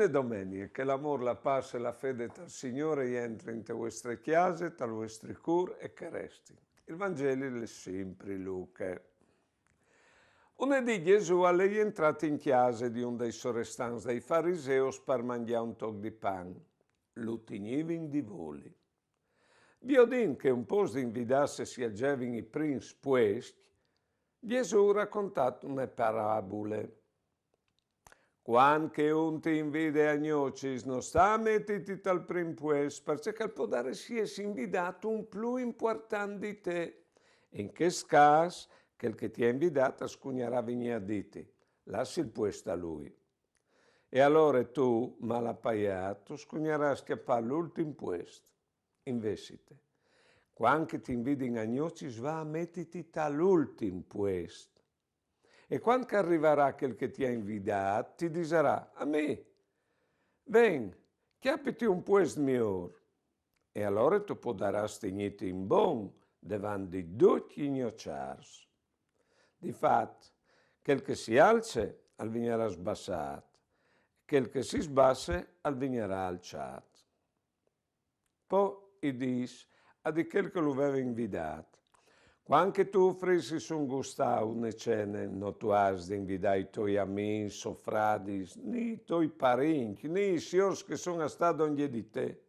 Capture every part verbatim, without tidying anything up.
Domenie, che l'amôr, la pâs e la fede tal Signôr e jentri inte vuestre cjase, tal vuestri cûr e che resti. Il Vangeli al è simpri Luche. Une dì Jesù al è jentrât in cjase di un dai sorestants dai fariseus par mangjâ un toc di pan. Lu tignivin di voli. Viodint che un pôcs di invidâts si agjevin i prins puescj, Jesù al à racontât une parabule. Cuant che un ti invide a gnocis, no sta a metiti tal prin puest, parcè che al podarès jessi invidât un plui impuartant di te. In chest câs, chel che ti à invidât al scugnarà vignî a dîti: lassi il puest a lui. E alore tu, malapaiât, tu scugnarâs cjapâ l'ultin puest. Invezit, cuant che ti invidin a gnocis, va a metiti tal ultin puest. E cuant che al rivarà chel che ti à invidât, ti disarà: a mi, ven, cjapiti un puest miôr. E alore tu podarâs tignîti in bon devant di ducj i gnocjârs. Di fat, chel che si alce al vignarà sbassât, chel che si sbasse al vignarà alçât. Po i dîs a di chel che lu veve invidât: cuant che tu ufrissis un gustâ, une cene, no tu âs di invidâ i toi amîs o fradis, ni i toi parincj, ni i siôrs che a son a stâ dongje di te.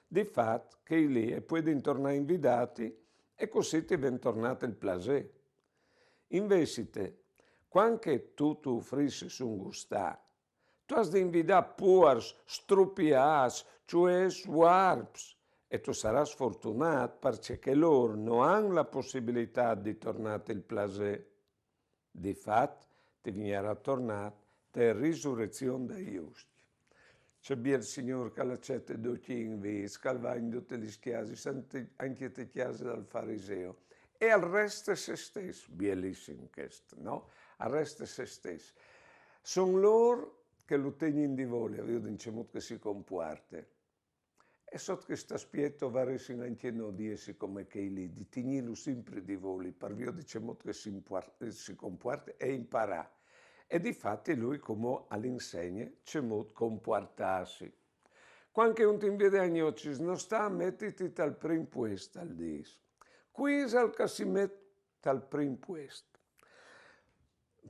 Di fat, chei li a puedin tornâ a invidâti e cussì ti ven tornât il plasê. Invezit, cuant che tu tu ufrissis un gustâ, tu âs di invidâ puars, strupiâts, cioè vuarps, e tu sarâs fortunât, parcè che lôr no àn la pussibilitât di tornâti il plasê. Di fat, ti vignarà tornât te risurezion dai juscj. Ce biel Signôr che al acete ducj i invîts, che al va in dutis lis cjasis, ancje te cjase dal fariseu. E al reste se stes, bielissim chest, no? Al reste se stes. Son lôr che lu tegnin di voli, a viodin cemût che si compuarte. E sot chest aspiet o varessin ancje nô di jessi come chei li, di tignîlu simpri di voli, par viodi cemût che si compuarte e imparâ. E difati lui cumò al insegne cemût compuartâsi. Cuant che un ti invide a gnocis, no sta a metiti tal prin puest, al dîs. Cui isal che si met tal prin puest?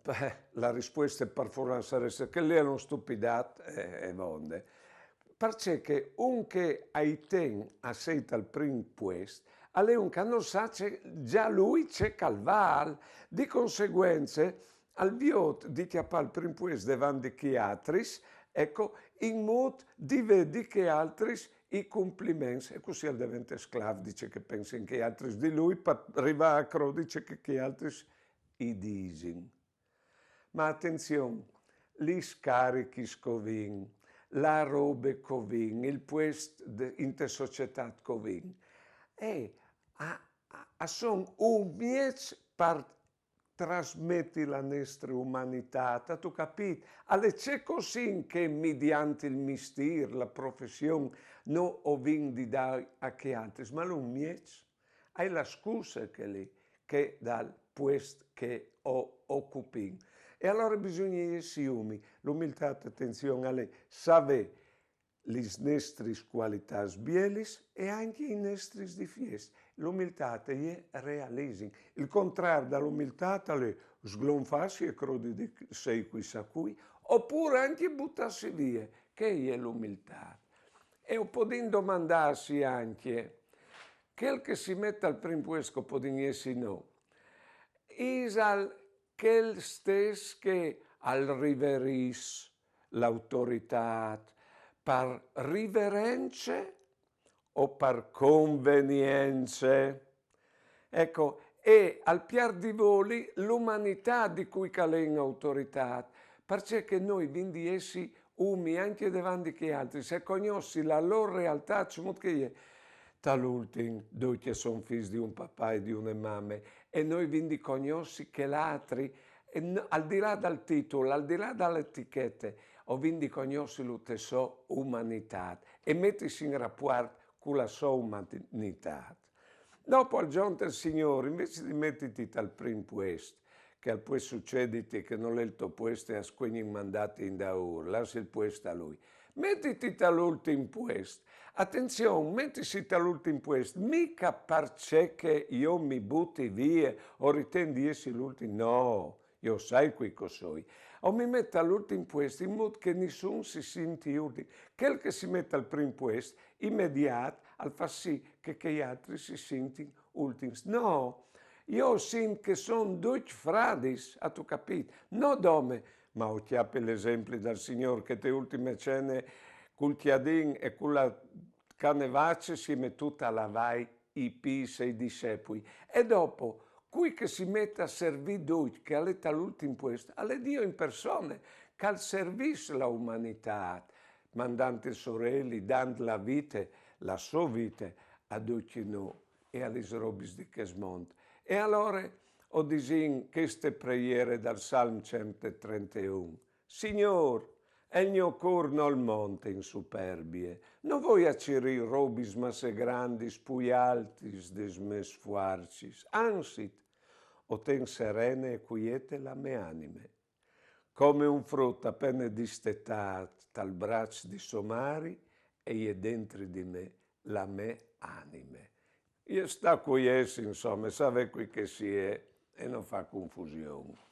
Beh, la rispueste par furlan al sarès che li al è un stupidat e, e vonde. Parcè che un che ai ten a sei tal prin puest, al è un che nol sa ce, za lui ce che al vâl. Di conseguence, al viôt di cjapâ il prin puest devant di chei altris, eco, in mût di vê di chei altris i compliments, e cussì al devente sclâf di ce che a pensin chei altris di lui, par rivâ a crodi ce che chei altris i disin. Ma atenzion, lis carichis che o vin, la robe che o vin, il puest de, inte societât che o vin, e a, a, a son un mieç par trasmeti la nestre umanitât, âstu capît? Al è ce che o sin che midiant il mistîr, la profession, nô o vin di dâ a chei altris, ma al è un mieç, al è la scuse chê li, chê dal puest che o ocupìn. E alore bisugne jessi umi, l'umiltât, atenzion, al è savê lis nestris cualitâts bielis e ancje i nestris difiets. L'umiltât e je realisin. Il contrar da l'umiltât al è sglonfâsi e crodi di sei cuissà cui, opûr ancje butâsi vie, che e je l'umiltât. E o podìn domandâsi ancje, chel che si met al prin puest, che o podìn jessi nô, isal chel stes che al riverìs l'autoritât par riverence o par convenience? Eco, e al piâs di voli l'umanitât di cui che al è in autoritât, parcè che nô o vin di jessi umi ancje devant di chei altris, e cognossi la lôr realtât, cemût che e je. Tal ultin, ducj a son fîs di un papà e di une mame, e nô o vin di cognossi chel altri, e n-, al di là dal titul, al di là da la etichete, o vin di cognossilu te sô umanitât e metisi in rapuart cu la sô umanitât. Dopo al zonte il Signôr, invezit di metiti tal prin puest, che al pues sucediti che nol è il to puest e a scuegnin mandâti indaûr, lassi il puest a lui. Metiti tal ultin puest. Atenzion, metisi tal ultin puest, mica parcè che jo mi buti vie o riten di jessi l'ultin, no, jo sai cui che o soi. O mi met tal ultin puest in mut che nissun si sinti ultin. Chel che si met al prim puest, imediat, al fa sì che chei altris si sintin ultins. No, jo o sint che son ducj fradis, atu capît? No dome, ma o cjapi l'esempli dal Signôr che te ultime cene cul cjadin e cu la canevace si è metût a lavâi i pîts ai dissepui. E dopo, cui che si met a servî ducj, che al è tal ultin puest, al è Diu in persone, che al servìs la umanitât, mandant il so Eli, dant la vite, la sô vite, a ducj nô e a lis robis di chest mont. E alore o disìn cheste preiere dal Salm cent e trenteun: Signôr, il gno cûr nol monte in superbie, no voi a cirî robis masse grandis plui altis des mês fuarcis, anzit, o ten serene e cuiete la mê anime. Come un frut a pene distetât tal braç di sô mari, e je dentri di me la mê anime. E sta cuiets, insome, savê cui che si è e no fâ confusion.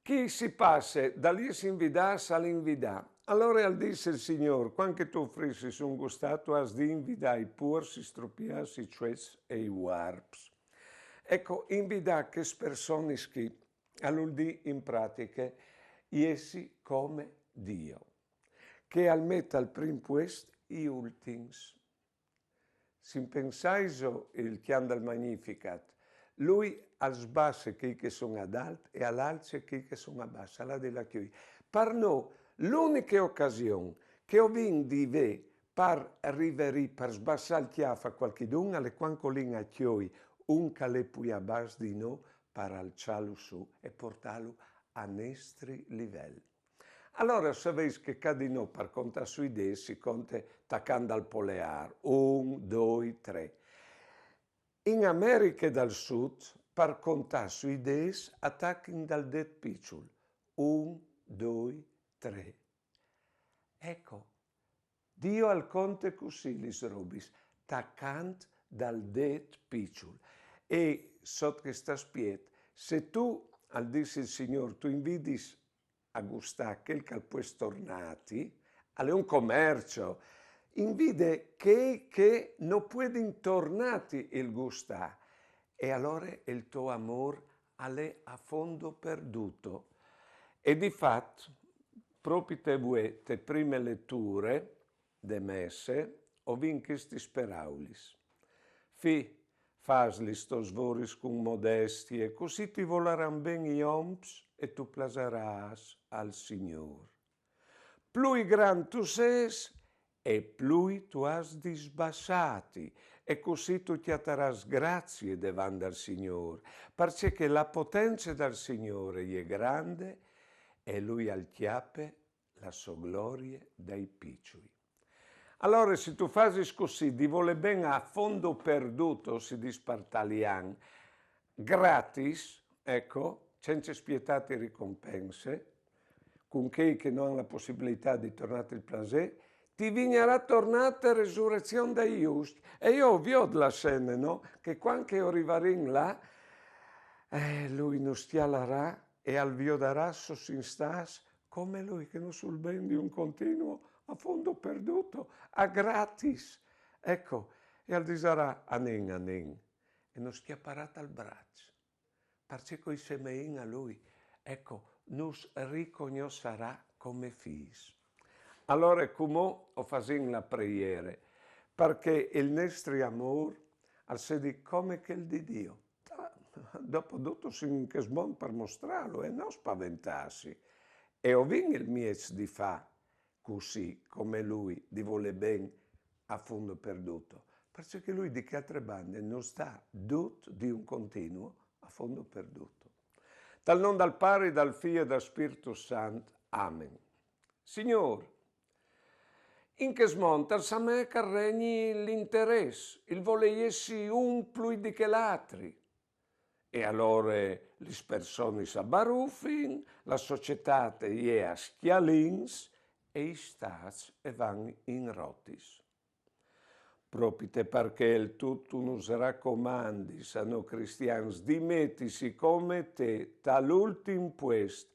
Chi si passe dal jessi invidâts al invidâ. Alore al dîs il Signôr: cuant che tu ofrissis un gustâ, tu âs di invidâ i puors, i stropiâts, i cjets e i vuarps. Eco, invidâ chês personis chi al vûl dî in pratiche jessi come Diu, che al met al prim puest i ultins. Si pensaiso il cjant dal Magnificat, lui al sbasse chei che son adalt e al alce chei che son abàs, al à di lâ cjui. Par nô, l'uniche ocasion che o vin di vê par riverî, par sbassâ il cjâf a cualchidun, al è cuant che o lin a cjoi un che al è plui abàs di nô, par alçâlu sù e portâlu a nestri livel. Alore, o savês che ca di nô par contâ sui dêts si conte tacant dal poleâr, un, doi, trê. In Americhe dal Sud, par contâ sui dêts, a tachin dal dêt piçul, un, doi, trê. Eco, Diu al conte cussì lis robis, tacant dal dêt piçul. E sot chest aspiet, se tu, al dîs il Signôr, tu invidis a gustâ chel che al pues tornâti, al è un comercio, invide chei che no puedin tornâti il gustâ, e alore il to amôr al è a fondo perduto. E di fat, propit vuê, te prime leture de messe, o vin chestis peraulis: Fi, fâs lis tôs voris cun modestie, cussì ti volaran ben i oms e tu plasarâs al Signôr. Plui grant tu sês, e plui tu âs di sbassâti, e cussì tu cjatarâs grazie devant dal Signôr, parcè che la potence dal Signôr e je grande, e lui al cjape la sô glorie dai piçui. Alore, se tu fasis cussì, di volê ben a fondo perduto, si dîs par talian, gratis, eco, cence spietâti ricompense, cun chei che no àn la pussibilitât di tornâti il plasê, ti vignarà tornât a resurezion dai juscj. E jo o viôt la sene, no? Che cuant che o rivarìn là, eh, lui nus cjalarà e al viodarà se o sin stâts come lui, che nus vûl ben di un continuo a fondo perduto, a gratis. Eco, e al disarà: anìn, anìn. E nus cjaparà tal braç, parcè che o i semeìn a lui. Eco, nus ricognossarà come fîs. Alore, cumò o fasìn la preiere, parcè il nestri amôr al sedi come chel di Diu. Dopo dut o sin in chest mont par mostrâlu e no spaventâsi. E o vin il mieç di fâ cussì, come lui, di volê ben a fondo perduto, parcè che lui di chê altre bande nus dà dut di un continuo a fondo perduto. Tal non dal Pari, dal Fi e dal Spirtu Sant. Amen. Signôr, in chest mont al somee che al regni l'interès, il volê jessi un plui di chel altri. E alore lis personis a barufin, la societât e je a scjalins, e i stâts e van in rotis. Propite par chel tu, tu nus racomandis a nô cristians di metisi come te tal ultin puest,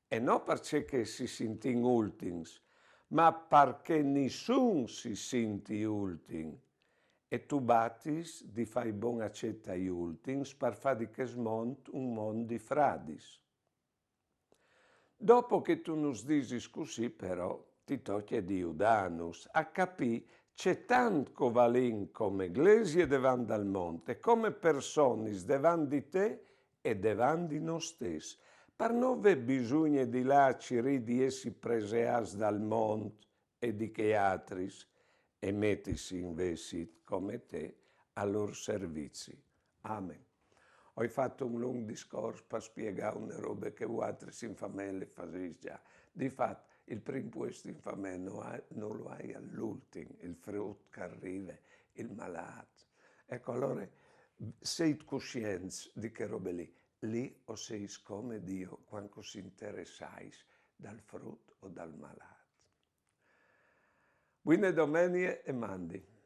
e no parcè che si sintìn ultins, ma parcè nissun si sinti ultin. E tu batis di fâi bon acet ai ultins par fâ di chest mont un mont di fradis. Dopo che tu nus disis cussì, però, ti tocje di judânus a capî ce tant che o valìn come glesie devant dal mont e come personis devant di te e devant di nô stes, par no vê bisugne di lâ a cirî di jessi preseâts dal mont e di chei altris, e metisi invezit come te al lôr servizi. Amen. O ai fat un lunc discors par spiegâ une robe che vualtris in famee le fasês za. Di fat, il prin puest in famee no, a- no lu ai al ultin, il frut che al rive, il malât. Eco, alore, sêt cussients di chê robe li. Li o sês come Diu cuant che us interessais dal frut o dal malât. Buine domenie e mandi.